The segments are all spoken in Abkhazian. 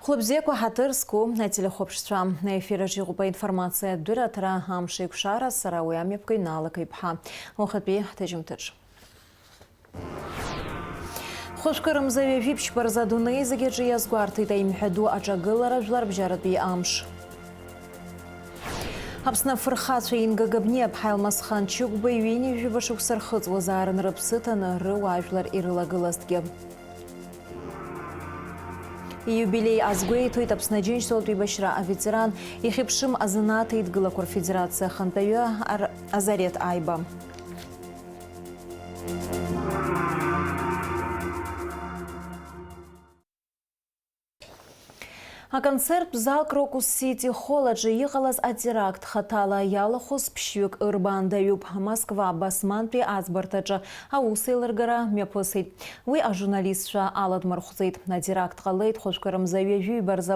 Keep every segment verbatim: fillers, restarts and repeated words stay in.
Хәлыбзиақәа, ҳаҭыр зқәу ателехәаԥшцәа, аефир аҿы иҟоуп аинформациатә дырраҭара, амш еиқәшара, сара уи амҩаԥгаҩ Наала Каиԥҳа. Уахатәи ҳҭыжьымҭаҿ. Хәышәкы рымза ҩажәи ԥшьба рзы адунеи зегьы аҿы иазгәарҭеит аимҳәаду аҿагылара жәларбжьаратәи амш. Аԥсны афырхацәа Инга Габниаԥҳа, Алмасхан Чыгәбеи ҩынҩажәаба шықәса рхыҵуазаарын рыԥсы ҭаны рыуаажәлар ирылагылазҭгьы. Ииубилеи азгәеиҭоит Аԥсны Аџьынџьтәылатә еибашьра аветеран, ихьыԥшым азанааҭ еидгылақәа рфедерациа ахантәаҩы Ар-, Азарет Аиба. Аконцерттә зал Крокус Сити Холл аҿы иҟалаз атеракт хаҭала иалахәыз ԥшьҩык ырбаандаҩуп. Москва Басмантәи аӡбарҭаҿы аусеилыргара мҩаԥысит. Уи ажурналистцәа аладмырхәӡеит. Атеракт ҟалеит хәажәкы рымза ҩажәи ҩба рзы.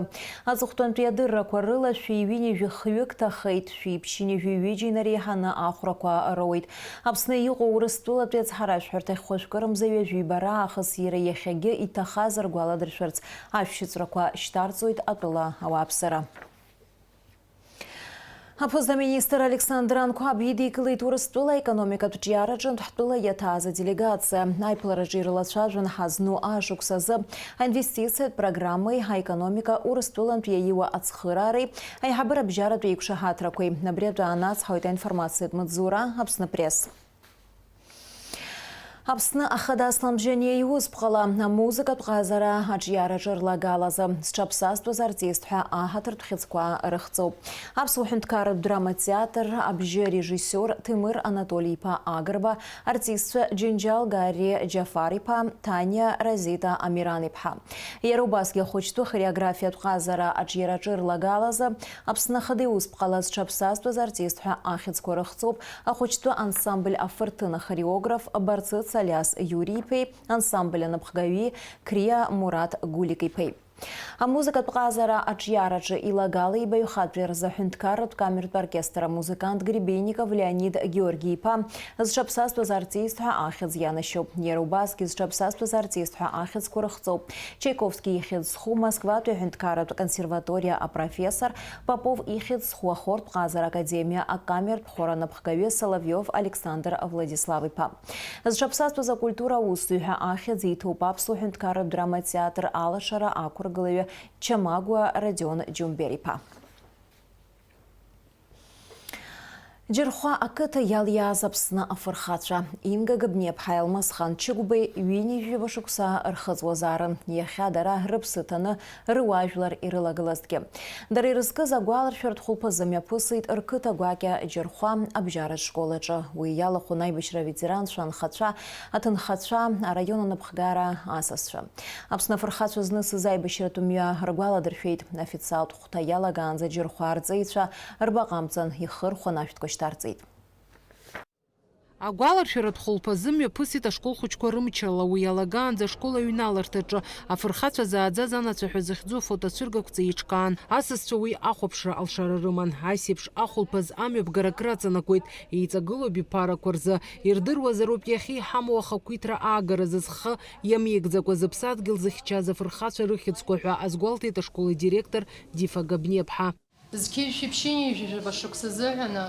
Аҵыхәтәантәи адыррақәа рыла шәи ҩынҩажәи хҩык ҭахеит, шәи ԥшьынҩажәи ҩыџьа инареиҳаны ахәрақәа роуеит. Аԥсны иҟоу Урыстәылатәи ацҳаражәҳәарҭахь хәажәкы рымза ҩажәи ҩба раахыс иара иахьагьы иҭахаз ргәаладыршәарц ашәшьыҵәрақәа шьҭарҵоит атәыла ауааԥсыра. Аԥыза министр Александр Анқәаб идикылеит Урыстәыла аекономикатә ҿиараҿынтә ҳтәыла иаҭааз аделегациа. Аиԥылараҿы ирылацәажәон ҳазну ашықәс азы аинвестициатә программеи аекономика Урыстәылантә иаиуа ацхыраареи аиҳабыра бжьаратә еиқәшаҳаҭрақәеи. Абри атәы аанацҳауеит аинформациатә маҵзура Аԥсны Пресс. Аԥсны Ахада Аслан Бжьаниа иусԥҟала амузыкатә ҟазара аҿиараҿы рлагалазы зҽаԥсазтәыз артист ҳәа аҳаҭыртә хьыӡқәа рыхҵоуп. Аԥсуа ҳәынҭқарратә драматә театр абжьы режиссиор Ҭемыр Анатоли-иԥа Агрба, артистцәа Џьынџьал Гарри Џьафар-иԥа, Ҭаниа Разита Амиран-иԥҳа. Иара убасгьы ахәыҷтәы хореографиатә ҟазара аҿиараҿы рлагалазы Аԥсны Ахада иусԥҟала зҽаԥсазтәыз артист ҳәа ахьӡқәа рыхҵоуп ахәыҷтәы ансамбль Афырҭын ахореограф Барцыц Алиас Иури-иԥеи ансамбль анапхгаҩи Қриа Мураҭ Гулик-иԥеи. Амузыкатә ҟазара аҿиараҿы илагала ибаҩхатәи рзы аҳәынҭқарратә камертә оркестр амузыкант Гребенников Леонид Георги-иԥа зҽаԥсазтәыз артист ҳәа ахьӡ ианашьоуп. Иара убасгьы зҽаԥсазтәыз артист ҳәа ахьӡқәа рыхҵоуп Чайковски ихьӡ зху Москватәи аҳәынҭқарратә консерваториа апрофессор, Попов ихьӡ зху ахортә ҟазара академиа акамертә хор анапхгаҩы Соловиов Александр Владислав-иԥа. Зҽаԥсазтәыз акультура аусзуҩ ҳәа ахьӡ иҭоуп Аԥсуа ҳәынҭқарратә драматә театр алашара ақәыргылаҩы Чамагәа Родион Џьумбер-иԥа. Џьырхәа ақыҭа иалиааз Аԥсны афырхацәа Инга Габниаԥҳаи Алмасхан Чыгәбеи ҩынҩажәаба шықәса рхыҵуазаарын. Иахьа дара рыԥсы ҭаны рыуаажәлар ирылагылазҭгьы. Дара ирызкыз агәаларшәаратә хәылԥазы мҩаԥысит рқыҭа гәакьа Џьырхәа абжьаратә школ аҿы. Уи иалахәын аибашьра аветеранцәа, анхацәа, аҭынхацәа, араион анапхгара асасцәа. Аԥсны афырхацәа знысыз аибашьратә мҩа ргәаладыршәеит. Официалтә хәҭа иалагаанӡа Џьырхәа арҵеицәа рбаҟа амҵан ихырхәан ашәҭқәа шьҭарҵеит. Агәаларшәаратә хәылԥазы мҩаԥысит ашкол хәыҷқәа рымчала. Уи иалагаанӡа ашкол аҩналарҭаҿы афырхацәа зааӡаз анацәа ҳәа зыхьӡу афотоцәыргақәҵа еиҿкаан. Асасцәа уи ахәаԥшра алшара рыман. Ас еиԥш ахәылԥаз амҩаԥгара акраҵанакуеит, еиҵагылоу абиԥарақәа рзы. Ирдыруазароуп иахьа иҳамоу ахақәиҭра аагаразы зхы иамеигӡакәа зыԥсадгьыл зыхьчаз афырхацәа рыхьӡқәа ҳәа азгәалҭеит ашкол адиректор Дифа Габниаԥҳа. Зқьи жәшәи ԥшьынҩажәи жәаба шықәса азыҳәаны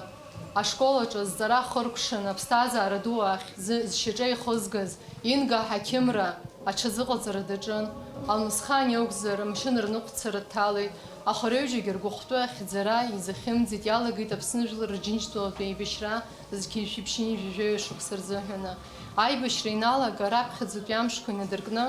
ашкол аҿы зҵара хыркәшаны аԥсҭазаара ду ахь зы-, зшьаҿа ихызгаз Инга аҳақьымра аҽазыҟаҵара даҿын. Алмысхан иакәзар, амшын рныҟәцара дҭалеит, аха рҩыџьагьы ргәыхәтәы ахьӡара изахьымӡеит, иалагеит Аԥсны Жәлар Рџьынџьтәылатә еибашьра зқьи жәшәи ԥшьынҩажәи жәаҩа шықәса рзыҳәаны. Аибашьра иналага раԥхьаӡатәи амшқәа инадыркны,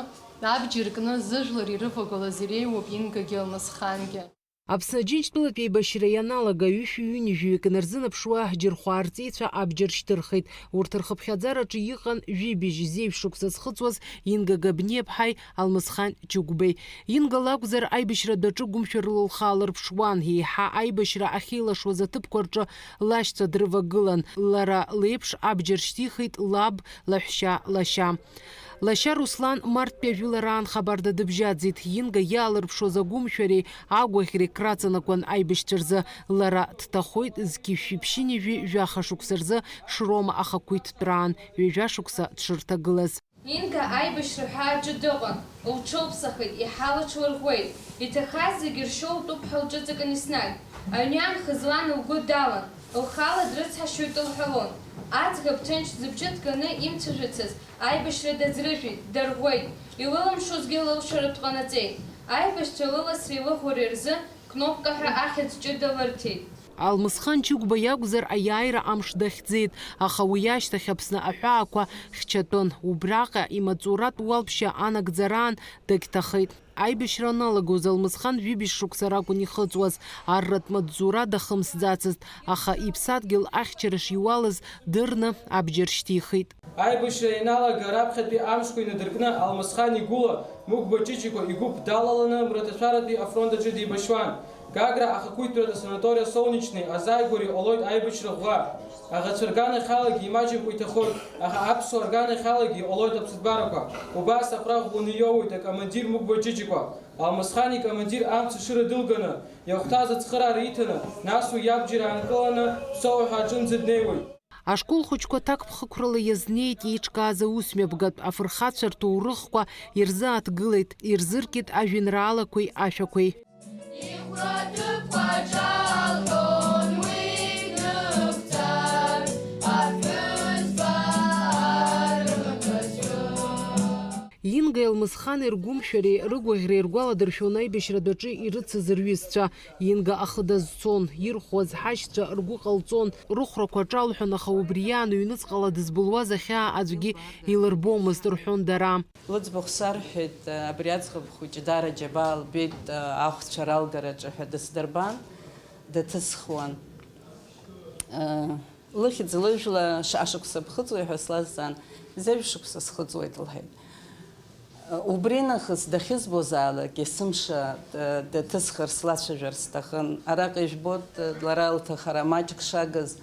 абџьар кны зыжәлар ирывагылаз иреиуоуп Ингагьы Алмысхангьы. Аԥсны Аџьынџьтәылатә еибашьра ианалага ҩышәи ҩынҩажәаҩык инарзынаԥшуа Џьырхәа арҵеицәа абџьар шьҭырхит. Урҭ рхыԥхьаӡараҿы иҟан жәибжь зеижә шықәса зхыҵуаз Инга Габниаԥҳаи Алмысхан Чыгәбеи. Инга лакәзар, аибашьра адәаҿы гәымшәарыла лхы аалырԥшуан, еиҳа аибашьра ахьеилашуаз аҭыԥқәа рҿы лашьцәа дрывагылан. Лара леиԥш абџьар шьҭихит лаб, лаҳәшьа, лашьа. Лашьа Руслан марттәи ажәылараан хабарда дыбжьаӡит. Инга иаалырԥшуаз агәымшәареи агәаӷьреи краҵанакуан аибашьцәа рзы. Лара дҭахоит зқьи жәшәи ԥшьынҩажәи жәаха шықәса рзы Шрома ахақәиҭтәраан ҩажәа шықәса дшырҭагылаз. Инга аибашьра ҳәааҿы дыҟан, лҽылԥсахит, иҳалаҽлырӷәӷәеит. Иҭахаз зегьы ршьо лтәуп ҳәа лҿыҵакын еснагь. Аҩны иаанхаз лан лгәы далан, лхала дрыцҳашьоит лҳәалон. Аӡӷаб ҭынч зыбжьы ҭганы имцәажәацыз аибашьра дазрыжәит, дарӷәӷәеит, илылымшозгьы лылшаратә ҟанаҵеит. Аибашьцәа лыласреи лыӷәӷәареи рзы кнопка ҳәа ахьӡ ҷыда лырҭеит. Алмысхан Чыгәба иакәзар, аиааира амш дахьӡеит, аха уи ашьҭахь Аԥсны аҳәаақәа хьчатәын. Убраҟа имаҵуратә уалԥшьа анагӡараан дагьҭахеит. Аибашьра аналагоз Алмысхан жәибжь шықәса ракәын ихыҵуаз, арратә маҵзура дахымсӡацызт, аха иԥсадгьыл ахьчара шиуалыз дырны абџьар шьҭихит. Аибашьра ианалага раԥхьатәи амшқәа инадыркны Алмысхан игәыла Мықәба Ҷыҷыкәа игәыԥ далаланы Мраҭашәаратәи афронт аҿы деибашьуан. Гагра ахақәиҭтәратә асанаториа Солнечный азааигәара иҟалоит аибашьра ӷәӷәа. Аӷацәа рганахьалагьы имаҷымкәа иҭахоит, аха аԥсуаа рганахьалагьы иҟалоит аԥсыҭбарақәа. Убас аҟәра ӷәӷәаны иоуеит акомандир Мықәба Ҷыҷыкәа. Алмысхан икомандир амца шыра дылганы, иахәҭаз ацхыраара иҭаны, нас уи иабџьар аанкыланы, Ԥсоу ҳәа аҿынӡа днеиуеит. Ашкол хәыҷқәа ҭакԥхықәрала иазнеит еиҿкааз аусмҩаԥгатә, афырхацәа рҭоурыхқәа ирзааҭгылеит, ирзыркит ажәеинраалақәеи ашәақәеи. Ихәра ҭыԥқәа ҿалҳәон уи нықәҵар, аԥҳәызба арымаҵәы. Ингеи Алмысхани ргәымшәареи рыгәаӷьреи ргәаладыршәон аибашьратә аҿы ирыцыз рҩызцәа. Инга ахы дазцон, ирхәуаз ҳашьцәа ргәы ҟалҵон, рыхәрақәа аҿалҳәон, аха убри иаан ҩныҵҟала дызбылуаз ахьаа аӡәгьы илырбомызт, рҳәон дара. Лыӡбахә сарҳәеит, абри аӡӷаб хәыҷы даара џьабаа лбеит, ахәцәа ралгараҿы ҳәа дысдырбан, даҭысхуан. Лыхьӡ лыжәла шаҟа шықәса бхыҵуеи ҳәа слазҵаан, зежә шықәса схыҵуеит, лҳәеит. Убри нахыс дахьызбозаалак, есымша даҭысхыр слацәажәар сҭахын. Араҟа ижәбоит, лара лҭахара маҷк шагыз,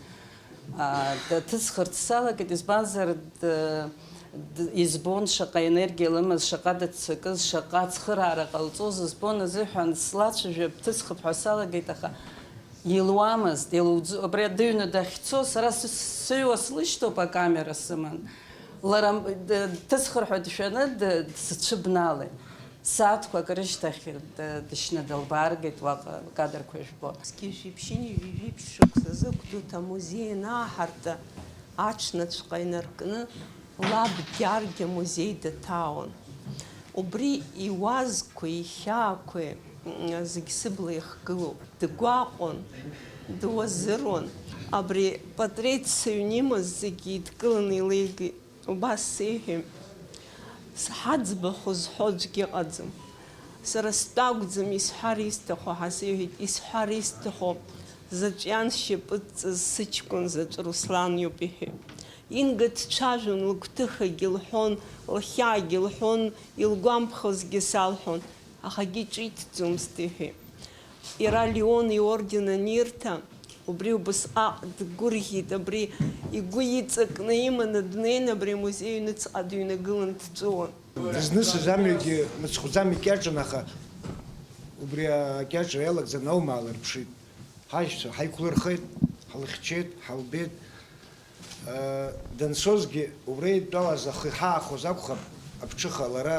даҭысхырц салагеит, избанзар, д-, д-, избон шаҟа енергиа лымаз, шаҟа дыццакыз, шаҟа ацхыраара ҟалҵоз збон азыҳәан слацәажәап, дҭысхып ҳәа салагеит, аха илуамызт, илуӡ-, абри дыҩны дахьцо, сара сы-, сыҩуа слышьҭоуп акамера сыман. Лара, м-, д-, дҭысхыр ҳәа дшәаны д-, дсыцәыбналеит. Сааҭқәак рышьҭахь д-, дышьны дылбааргеит уаҟа, акадрқәа жәбо. Зқьи жәшәи ԥшьынҩажәи жәиԥшь шықәсазы Гәдоуҭа амузеи анааҳарты, аҽнаҵәҟьа инаркны, лаб Гьаргь амузеи даҭаауан. Убри иуазқәеи ихьаақәеи, м, зегь сыбла ихгылоуп. Дгәаҟуан, дуазыруан. Абри патреҭ сыҩны имаз зегьы идкыланы илеигеит. Убас сеиҳәеит, сҳаӡбахә зҳәо аӡәгьы ыҟаӡам. Сара стәы акәӡам исҳәар исҭаху ҳәа сеиҳәеит, исҳәар исҭаху заҵә иан сшьапы ыдҵаз сыҷкәын заҵә Руслан иоуп иҳәеит. Инга дцәажәон, лыгәҭыхагьы лҳәон, лхьаагьы лҳәон, илгәамԥхозгьы салҳәон, аха акгьы ҿиҭӡомызт иҳәеит. Иара Леон иорден анирҭа, убри убысҟак дгәырӷьеит, абри игәы иҵакны иманы днеин, абри амузеи аҩныҵҟа дыҩнагылан дҵәыуон. Дызнысыз амҩагьы мыцхәӡам икьаҿын, аха убри акьаҿра иалагӡаны аума аалырԥшит. Ҳашьцәа ҳаиқәлырхеит, ҳлыхьчеит, ҳалбеит. Данцозгьы убра идтәалаз ахы иҳаахоз акәхап, аԥҽыха лара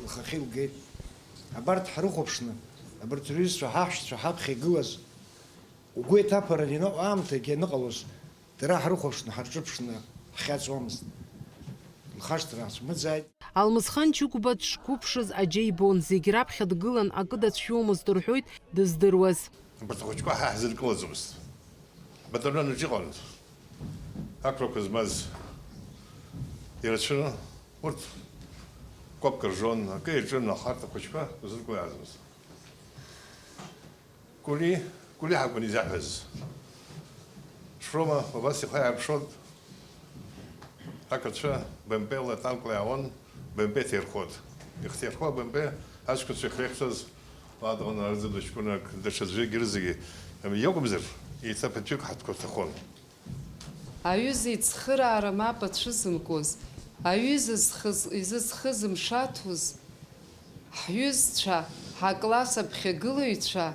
лхахьы илгеит. Абарҭ ҳрыхәаԥшны, абарҭ рҩызцәа, ҳаҳәшьцәа ҳаԥхьа игылаз, угәы иҭаԥараны ианыҟоу аамҭагьы аныҟалоз, дара ҳрыхәаԥшны, ҳарҿыԥшны ҳхьаҵуамызт. Лхашҭра ҳцәмыӡааит. Алмысхан Чыгәба дшқәыԥшыз аџьа ибон, зегь раԥхьа дгылан, акы дацәшәомызт рҳәоит дыздыруаз. Абарҭ ахәыҷқәа ҳа ҳзыркылаӡомызт. Ҳбаталион аҿы иҟан. Ақәрақәа змаз ирацәаны, урҭ кәапк ржон, акы иаҿын, аха арҭ ахәыҷқәа рзыркылаӡомызт. Кули, Кули ҳакәын изаҳәаз. Шрома убас ихы ааирԥшуан. Ақырҭцәа Б М П-ла, танкла иаауан, Б М П ҭаирхоит. Ихҭаирхо Б М П аҷкәынцәа ихреихьчоз, Ладӷан, Арӡынба ҷкәынак, даҽаӡәгьы рызегьы иакәымзар, еиҭа ԥыҭҩык ҳаҭқәа рҭахон. Аҩыза ицхыраара мап ацәызымкуаз, аҩыза зхыз, изызхыз мшаҭоз, ҳҩызцәа, ҳакласс аԥхьагылаҩцәа,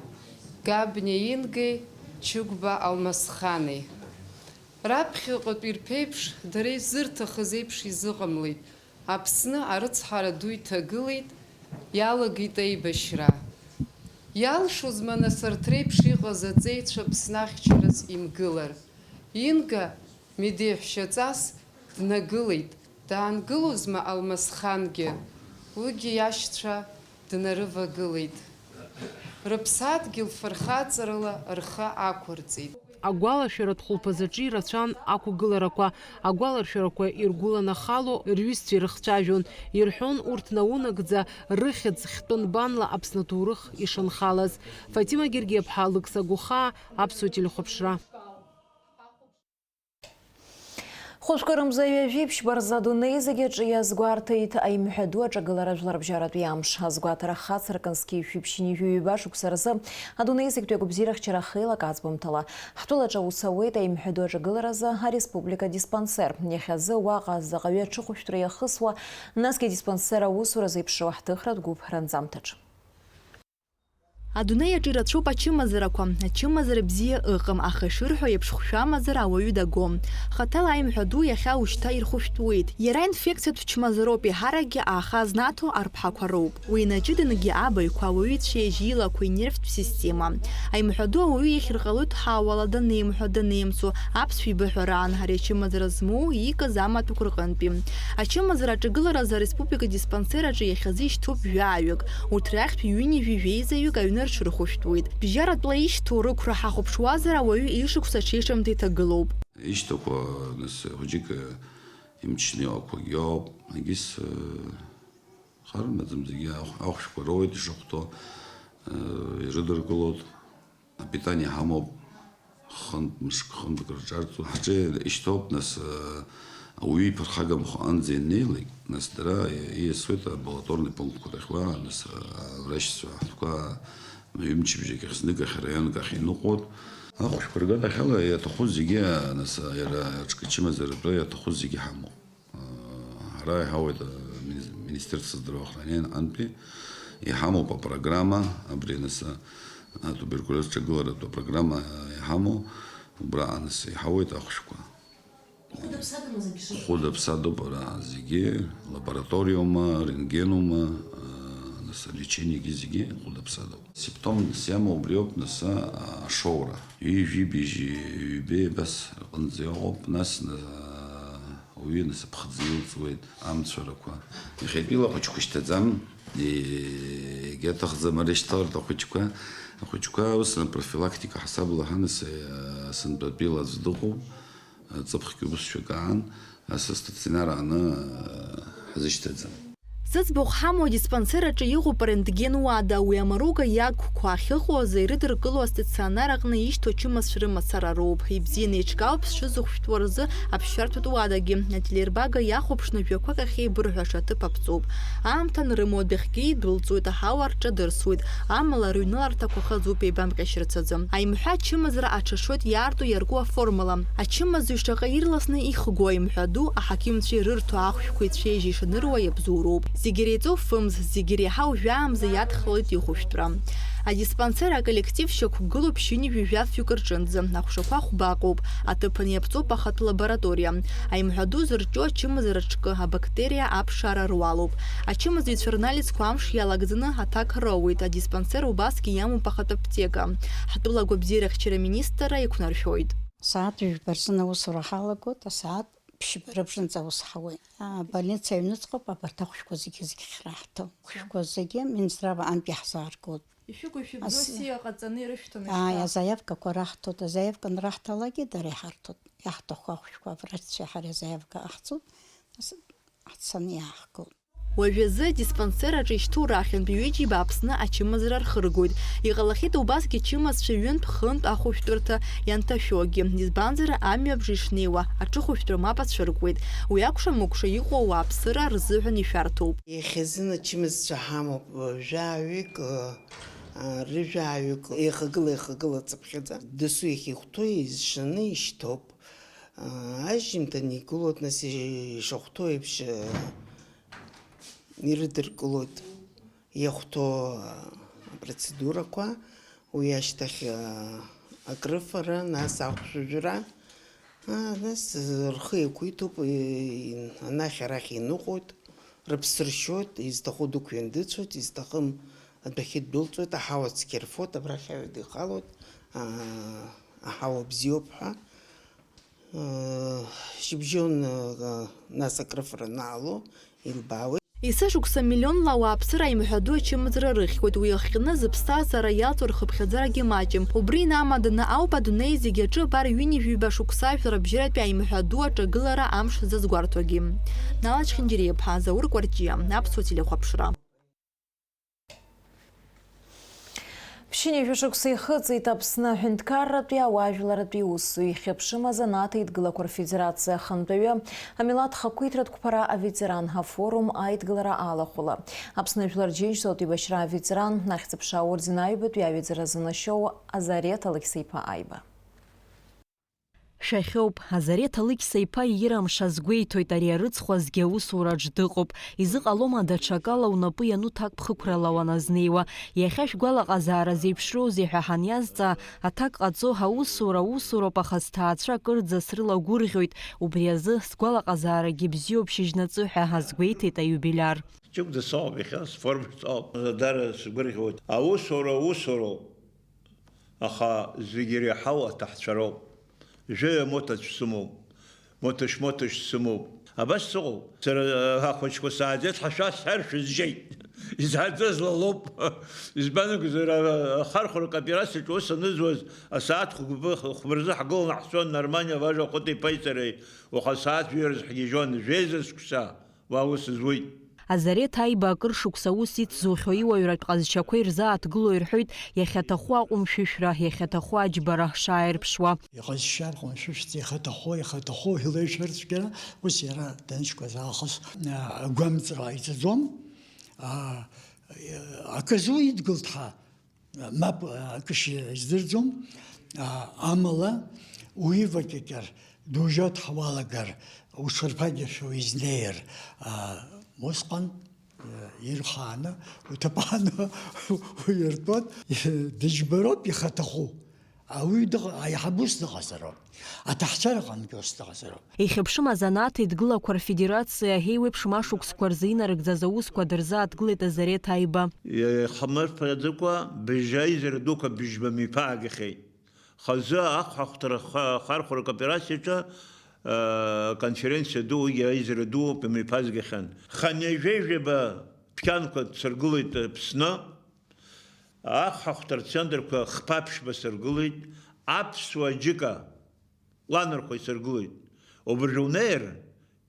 Габниа Ингеи Чыгәба Алмасхани. Раԥхьаҟатәи рԥеиԥш, дара изырҭахыз еиԥш изыҟамлеит. Аԥсны арыцҳара ду иҭагылеит, иалагеит аибашьра. Иалшозма, нас, арҭ реиԥш иҟаз аҵеицәа Аԥсны ахьчараз имгылар? Инга медеиҳәшьаҵас днагылеит, даангылозма Алмасхангьы? Уигьы иашьцәа днарывагылеит. Рыԥсадгьыл фырхаҵарала рхы ақәырҵеит. Агәалашәаратә хәылԥазаҿы ирацәан ақәгыларақәа, агәаларшәарақәа иргәыланахало рҩызцәа ирыхцәажәон, ирҳәон урҭ наунагӡа рыхьӡ хьтәы нбанла Аԥсны аҭоурых ишанхалаз. Фатима Гергиаԥҳа, Алықьса Гәыхаа, Аԥсуа телехәаԥшра. Хәышәкы рымза ҩажәи ԥшьба рзы адунеи зегьы аҿы иазгәарҭеит аимҳәа ду аҿагылара жәларбжьаратәи амш. Азгәаҭара хацыркын зқьи жәшәи ԥшьынҩажәи ҩба шықәса рзы адунеи зегьтәи агәабзиарахьчара ахеилак аӡбамҭала. Ҳтәылаҿы аус ауеит аимҳәа ду аҿагыларазы ареспублика диспансер. Иахьазы уаҟа заҟаҩы аҽыхәышәтәра иахысуа, насгьы адиспансер аусура зеиԥшроу ҳҭыхратә гәыԥ ранҵамҭаҿ. Адунеи аҿы ирацәоуп ачымазарақәа. Ачымазара бзиа ыҟам, аха ишырҳәо еиԥш, хәшәамазар ауаҩы дагом. Хаҭала аимҳәа ду иахьа ушьҭа ирхәышәтәуеит. Иара инфекциатә чмазароуп, еиҳаракгьы ааха знаҭо арԥҳақәа роуп. Уи инаҷыдангьы абаҩқәа ауаҩы ицәеижь, илақәа, инервтә система. Аимҳәа ду ауаҩы иахьыр ҟалоит ҳауала данеимҳәа, данеимцо, аԥсшәа ибаҳәараан, ари ачымазара змоу иикыз амаҭәақәа рҟынтәи. Ачымазара аҿагыларазы ареспублика диспансер аҿы иахьазы ишьҭоуп жәаҩык. Урҭ рахьтә ҩынҩажәи жәеизаҩык аҩны рҽырхәышәтәуеит. Бжьаратәла ишьҭоу рықәра ҳахәаԥшуазар, ауаҩы ишықәса аҽеиҿамҭа иҭагылоуп. Ишьҭақәа, нас, хәыҷык, э, имчны иҟақәагьы ауп. Егьыс, э, хармаӡам, зегьы ахә-, ахәшәқәа роуеит ишахәҭоу, э, ирыдыркылоит. Апитание ҳамоуп, хынтә мышк, хынтәк рҿарҵо. Ҳҿы ишьҭоуп, нас, э, ауаҩы иԥырхагамхо анӡа ианнеилак, нас дара ииасуеит амбулаторный пунктқәа рахьла, нас, э, аврачцәа ҳтәқәа ҩымчыбжьак ахь, зныкахь, раионк ахь иныҟәоит. Ахәшәқәа рганахьала иаҭаху зегьы, нас, иара аҿкы чымазаратәы иаҭаху зегьы ҳамоуп. Ҳара иҳауеит, а, мини-, Министерство здравоохранения антәи иҳамоуп апрограмма, абри нас, а, атуберкулиоз ҿагыларатә апрограмма иҳамоу, убра аныс иҳауеит ахәшәқәа. Хәыда-ԥсадоума зегьы шыҟоу? Хәыда-ԥсадоуп ара зегьы, лабораториоума, рентгенума, а, нас алечениагьы зегьы хәыда-ԥсадоуп. Симптомс иамоу убриоуп, нас, а, ашоура. Ҩажәи быжьи, ҩбеи абас рҟынӡа иҟоуп, нас, а, Уаҩы насыԥ хӡы илҵуеит, амцәарақәа. Иахьатәила ахәыҷқәа шьҭаӡам, егьаҭахӡам ара ишьҭаларҭа ахәыҷқәа. Ахәыҷқәа ус профилактика ҳасабла ҳанасыҩ, сынтәатәила аӡә дыҟоуп, ҵыԥхгьы убыс шәак аан, асы стационар ааны ҳзышьҭаӡам. Зыӡбахә ҳамоу адиспансер аҿы иҟоуп арентген уада, уи амаруга иагқәа ахьыҟоу азы ирыдыркыло астационар аҟны ишьҭоу ачымазцәа рымацара роуп. Ибзианы еиҿкаауп зҽызыхәшәтәуа рзы аԥсшьарҭатә уадагьы. Ателербага иахәаԥшны жәақәак ахьеибырҳәаша аҭыԥ аԥҵоуп. Аамҭа анрымоу адәахьгьы идәылҵуеит, аҳауа рҿадырсуеит, амала рыҩныларҭақәа хыҵуп еибамҟьашьырц азы. Аимҳәа ачымазара аҽашоит иаарту иарку аформала. Ачымазаҩ шаҟа ирласны ихго аимҳәа ду, аҳақьымцәа ирырҭо ахәшәқәа ицәеижь ишанырауа иабзоуроуп. Зегь иреиҵоу фымз, зегь иреиҳау жәаамза иадхалоит ихәышәтәра. Адиспансер аколлектив шьақәгылоуп ԥшьынҩажәи жәафҩык рҿынӡа. Ахәшақәа хәбаҟоуп. Аҭыԥан иаԥҵоуп ахатә лабораториа. Аимҳәа ду зырҿио ачымазара ҿкы, абактериа аԥшаара руалуп. Ачымазаҩцәа рнализқәа амш иалагӡаны аҭак роуеит. Адиспансер убасгьы иамоуп ахатә аԥҭека. Ҳтәыла агәабзиарахьчара аминистрра иқәнаршәоит. Асааҭ жәба рзын аусура ҳалагоит, асааҭ ԥшьба рыбжанӡа аус ҳауеит. Абольница аҩныҵҟоуп абарҭ ахәшәқәа зегьы, зегьы ахьраҳҭо. Ахәшәқәа зегьы Минздрава антә иаҳзааргоит. Ишәыгу-ишәыбзоу Ас-, сиа ҟаҵаны ирышәҭон ааи, ишьҭа. Азаиавкақәа раҳҭоит, азаиавка анраҳҭалакгьы дара иҳарҭоит, иаҳҭаху ахәшәқәа аврачцәеи ҳареи азаиавка ҟаҳҵоит, нас ҳцаны иаҳхгоит. Уажәазы адиспансер аҿы ишьҭоу рахьынтә ҩыџьа бааԥсны ачымазара рхыргоит. Иҟалахьеит убасгьы ачымазцәа ҩынтә-хынтә ахәышәтәырҭа ианҭашәогьы, избанзар, амҩабжа ишнеиуа, аҽыхәышәтәра мап ацәыркуеит. Уи акәша-мыкәша иҟоу ауааԥсыра рзыҳәан ишәарҭоуп. Иахьазын ачымазцәа ҳамоуп, жәаҩык, рыжәаҩык, еихагыла-еихагыла ҵыԥхьаӡа. Дасу иахьихәҭоу еизшаны ишьҭоуп. Ажьымҭан игылоит, нас ишахәҭоу еиԥш, ирыдыркылоит. Иахәҭоу апроцедурақәа, уи ашьҭахь акрыфара, нас ахәшәыжәра, нас рхы еиқәиҭуп, анахь-арахь иныҟәоит, Рыԥсы ршьоит, изҭаху дықәиан дыцәоит, изҭахым адәахьы ддәылҵуеит, аҳауа цқьа рфоит, абрахь аҩада ихалоит, аа, аҳауа бзиоуп ҳәа. Шьыбжьон, нас акрыфара анаало, илбаауеит. Есышықәса миллионла ауааԥсыра аимҳәаду ачымазара рыхьуеит, уи ахҟьаны зыԥсҭазаара иалҵуа рхыԥхьаӡарагьы маҷым. Убри инамаданы ауп адунеи зегьы аҿы абар ҩынҩажәи ҩба шықәса жәларбжьаратәи аимҳәаду аҿагылара амш зазгәарҭогьы. Нала Чхинџьариаԥҳа, Заур Кәарҷиа, Аԥсуа телехәаԥшра. Ԥшьынҩажәа шықәса ихыҵит Аԥсны аҳәынҭқарратәи ауаажәларратәи усзуҩ, ихьыԥшым азанааҭ еидгылақәа рфедерациа ахантәаҩы, амилаҭ хақәиҭратә қәԥара аветеран, афорум аидгылара алахәыла. Аԥсны Жәлар Џьынџьтәылатә еибашьра аветеран, ахьӡ-аԥша аорден аҩбатәи аҩаӡара занашьоу Азарет Алықьса-иԥа Аиба. Шәахьоуп, Азарет Алықьса-иԥа иира мшаз гәеиҭоит, ари арыцхә азгьы аусураҿ дыҟоуп. Изыҟалома даҽакала унапы иану ҭакԥхықәрала уаназнеиуа? Иахьа шәгәалаҟазаара зеиԥшроузеи ҳәа ҳаниазҵаа, аҭак ҟаҵо, аусура усуроуп, аха сҭаацәа акырӡа срылагәырӷьоит, убри азы сгәалаҟазаарагьы бзиоуп шьыжьнаҵы ҳәа азгәеиҭеит аиубилиар. Ҷыгәда соуп, иахьа сформа соуп. Дара сгәырӷьоит. Аусура усуроуп. Аха зегь иреиҳау аҭаҳцәа роуп. Жәаҩа моҭацә сымоуп. Моҭашь-моҭашь сымоуп. Абас сыҟоуп. Сара, ахәыҷқәа сааӡеит, ҳашәа сҳәар шәызжьеит. Изааӡаз ла лоуп. Избан акәзар, ахархәара кооперациаҿы ус анызуаз, асааҭ хәба-, хәба рзы ҳгыланы ҳцон Нарманиа Важа Хәыта-иԥеи сареи. Уаха асааҭ жәаҩа рзы ҳгьежьуан, жәеиза шықәса. Уа ус зуеит. Азарет Аиба акыр шықәса аус ицзухьоу иуаҩратә ҟазшьақәа ирзааҭгыло ирҳәоит, иахьаҭаху аҟәымшәышәра, иахьаҭаху аџьбара шааирԥшуа. Иҟазшьа рҟәымшәышәӡа ихаҭахо, ихаҭахо илеишәарцәгьара, ус иара данышьқәаз аахыс, а, агәамҵра ҟаиҵаӡом. А, акы зу идгылт ҳа. Мап, акы шьа издырӡом, а, амала уи вакьакьар дужьот ҳауалагар, уҽырԥагьашәа уизнеир, а, усҟан, а, ирхааны, уҭаԥааны уиртәот, дыџьбароуп ихаҭаху. Ауаҩы дыҟа-, аиҳабус дыҟазароуп, аҭаҳцәара ҟангьы ус дыҟазароуп. Ихьыԥшым азанааҭ еидгылақәа рфедерациа еиуеиԥшым ашықәсқәа рзы инарыгӡаз аусқәа дырзааҭгылеит Азарет Аиба. Ихамырԥаӡакәа быжь аизара дуқәа быжьба мҩаԥаагахьеит. Хазы ахәаахәҭра ха-, ахархәара кооперациаҿы, э, конференциа ду, уигьы аизара ду мҩаԥазгахьан. Хынҩажәеи жәаба дәқьанқәа дсыргылеит Аԥсны. Ахәаахәҭра центрқәа хԥа-ԥшьба сыргылеит, аԥсуа џьыка ланархәа исыргылеит. Убыржәы унеир,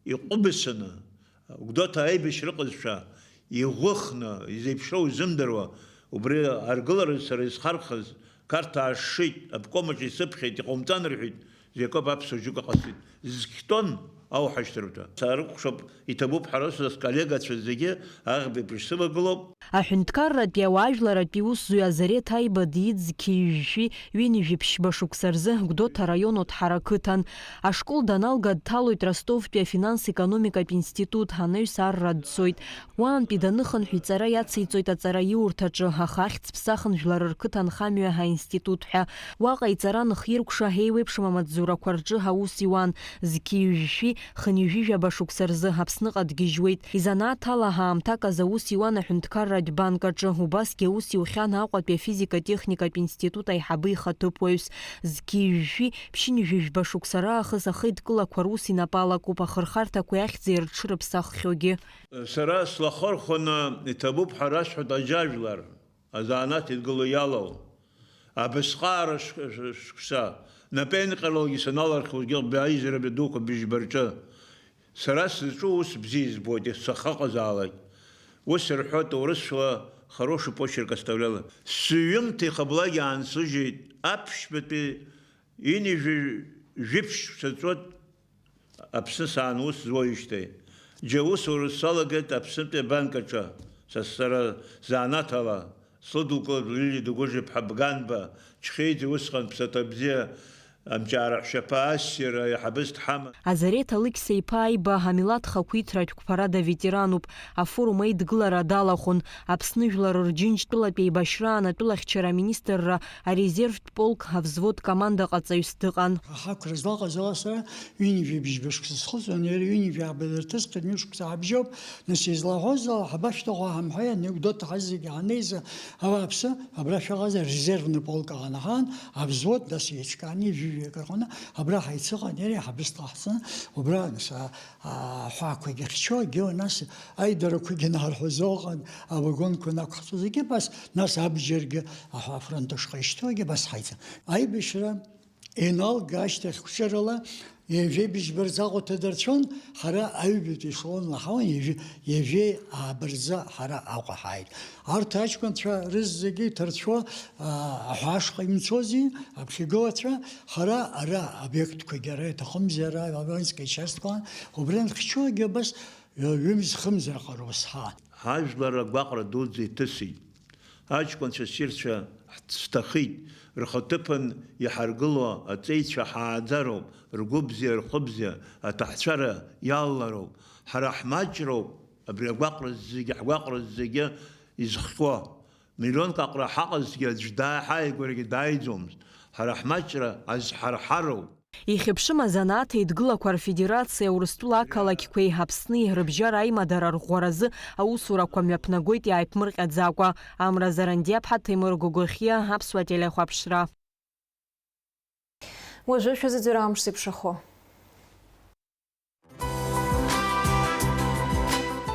иҟәыбасаны, Гәдоуҭа аибашьра ыҟазшәа, иӷәыхны, изеиԥшроу изымдыруа, убри аргыларазы сара исхархыз, Қарҭ аашшит, обкомаҿ исыԥхьеит, иҟоумҵан рҳәеит, Зекоп аԥсуа џьыка ҟасҵеит. Зқьтон ауҳашьҭырҭа. Саарыкәхшоуп, иҭабуп ҳәа рысҳәаз, сколлегацәа зегьы аӷбеиԥш сывагылоуп. Аҳәынҭқарратәи ауаажәларратәи усзуҩ Азарет Аиба диит зқьи жәшәи ҩынҩажәи ԥшьба шықәса рзы Гәдоуҭа араион Оҭҳара ақыҭан. Ашкол даналга дҭалоит Ростовтәи афинанс-економикатә институт, анаҩс арра дцоит. Уаантәи даныхынҳә иҵара иациҵоит аҵараиурҭаҿы, аха ахьӡ ԥсахын Жәлар рқыҭа анхамҩа аинститут ҳәа. Уаҟа иҵара аныхиркәша, еиуеиԥшым амаҵзурақәа рҿы аус иуан. Зқьи жәшәи хынҩажәи жәаба шықәса рзы Аԥсныҟа дгьежьуеит. Изанааҭ ала аамҭак азы аус иуан аҳәынҭқарратә банк аҿы, убасгьы аус иухьан Аҟәатәи афизика-техникатә институт аиҳабы ихаҭыԥуаҩс. Зқьи жәшәи ԥшьынҩажәи жәба шықәса раахыс ахеидкылақәа рус инапы алакуп, ахырхарҭақәеи ахьӡи рҽырыԥсаххьоугьы. Сара слахырхәаны иҭабуп ҳәа расҳәоит аџьажәлар, азанааҭ еидгыла иалоу. Абысҟаара шк-, шк-, шықәса, напеинҟьаралагьы саналархугьы аизарабатә дуқәа быжьба рҿы. Сара сызҿу ус бзиа избоит, сахаҟазаалак. Ус рҳәоит урысшәала хороший почерк оставляла. Сҩымҭа ихаблагьы аансыжьит, аԥшьбатәи ҩынҩажәи жәиԥшь шықәса ҵуеит. Аԥсны саан ус зуеижьҭеи. Џьа усура салагеит Аԥснытәи абанк аҿы, са сара занааҭ ала. Слыдылкылеит Лилиа Дыгәыжә-иԥҳа Бганба, Чхеиӡе усҟан ԥсаҭа бзиа Амҿиара ҳәсаԥа ассир аиҳабыс дҳаман. Азарет Алықьса-иԥа Аиба амилаҭ хақәиҭратә қәԥарада ветерануп. Афорум аидгылара далахәын. Аԥсны жәлар рџьынџьтәылатә еибашьраан атәылахьчара аминистрра арезервтә полк авзвод командаҟаҵаҩс дыҟан. Аҳақәра злаҟаз ала сара ҩынҩажәи бжьба шықәса схыҵуан, иара ҩынҩажәи ааба дырҭысхьан, ҩышықәса ҳабжьоуп, нас излаҳәоз ала ҳабашәҭаху ҳамҳәеи, анекдот ҳазегьы ҳанеиза, ауааԥсы, абра шәаҟазар резервный полк аҟанаҳан, авзвод, нас еиҿкааны ҩажәаҩык рҟны, абра ҳаицыҟан, иара иаҳабыс дҟаҳҵан, убра, нас, а, аҳәаақәагьы ахьчо, егьиу, нас аидарақәагьы нарҳәозо ыҟан, авагонқәа нақәҳҵо, зегьы абас, нас абџьаргьы аҳәа афронт ашҟа ишьҭоугьы абас ҳаицын. Аибашьра Еналга ашьҭахь қәҿырала ҩажәеи быжьба рзы аҟәа ҭадырцәон, ҳара аҩбатәи ешелонла ҳауан, ҩажәи, ҩажәи ааба рзы ҳара Аҟәа ҳааит. Арҭ аҷкәынцәа рызегьы иҭарцәо, аа, аҳәа ашҟа имцози, аԥхьагылацәа, ҳара ара объектқәагьы ара иҭахымзи, ара Лаврентская частьқәа, убри анхьчогьы абас, ҩымз-хымз раҟара ус ҳаан. Ҳажәлар агәаҟра дуӡӡа иҭысит. Аҷкәынцәа ссирцәа ҳҭ-, сҭахит, рхаҭыԥан иҳаргыло аҵеицәа ҳааӡароуп, ргәыбзиа, рхәыбзиа, аҭаҳцәара иалалароуп. Ҳара ҳмаҷроуп абри агәаҟра зегьы, ҳгәаҟра зегьы изхҟьо. Миллионк аҟара ҳаҟазҭгьы аӡә дааи-, ҳааигәарагьы дааиӡомызт. Ҳара ҳмаҷра азҳарҳароуп. Ихьыԥшым азанааҭ еидгылақәа рфедерациеи Урыстәыла ақалақьқәеи Аԥсни рыбжьара аимадара рӷәӷәаразы аусурақәа мҩаԥнагоит иааиԥмырҟьаӡакәа. Амра Зарандиаԥҳа, Ҭемыр Гогохиа, Аԥсуа телехәаԥшра. Уажәы шәазыӡырҩ амш зеиԥшрахо.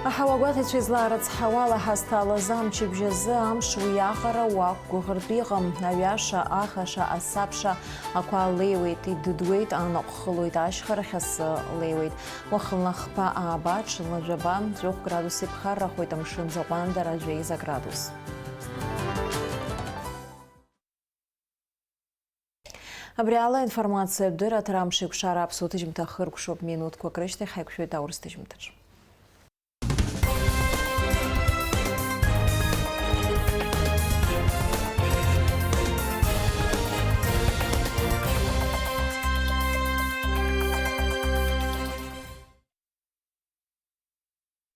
Аҳауагәаҭаҩцәа излаарыцҳауа, ала ҳазҭалаз амчыбжь азы амш уиаҟара уақәгәыӷыртә иҟам. Аҩаша, ахаша, асабша ақәа леиуеит, идыдуеит, анаҟә хылоит, ашьхарахь асы леиуеит. Уахынла хԥа ааба, ҽынла жәаба, ҵәыхә градус иԥхаррахоит, амшын заҟәандара жәеиза градус. Абри ала аинформациатә дырраҭара амш еиқәшара аԥсуа ҭыжьымҭа хыркәшоуп. Минуҭқәак рышьҭахь ҳаиқәшәоит аурыс ҭыжьымҭаҿ.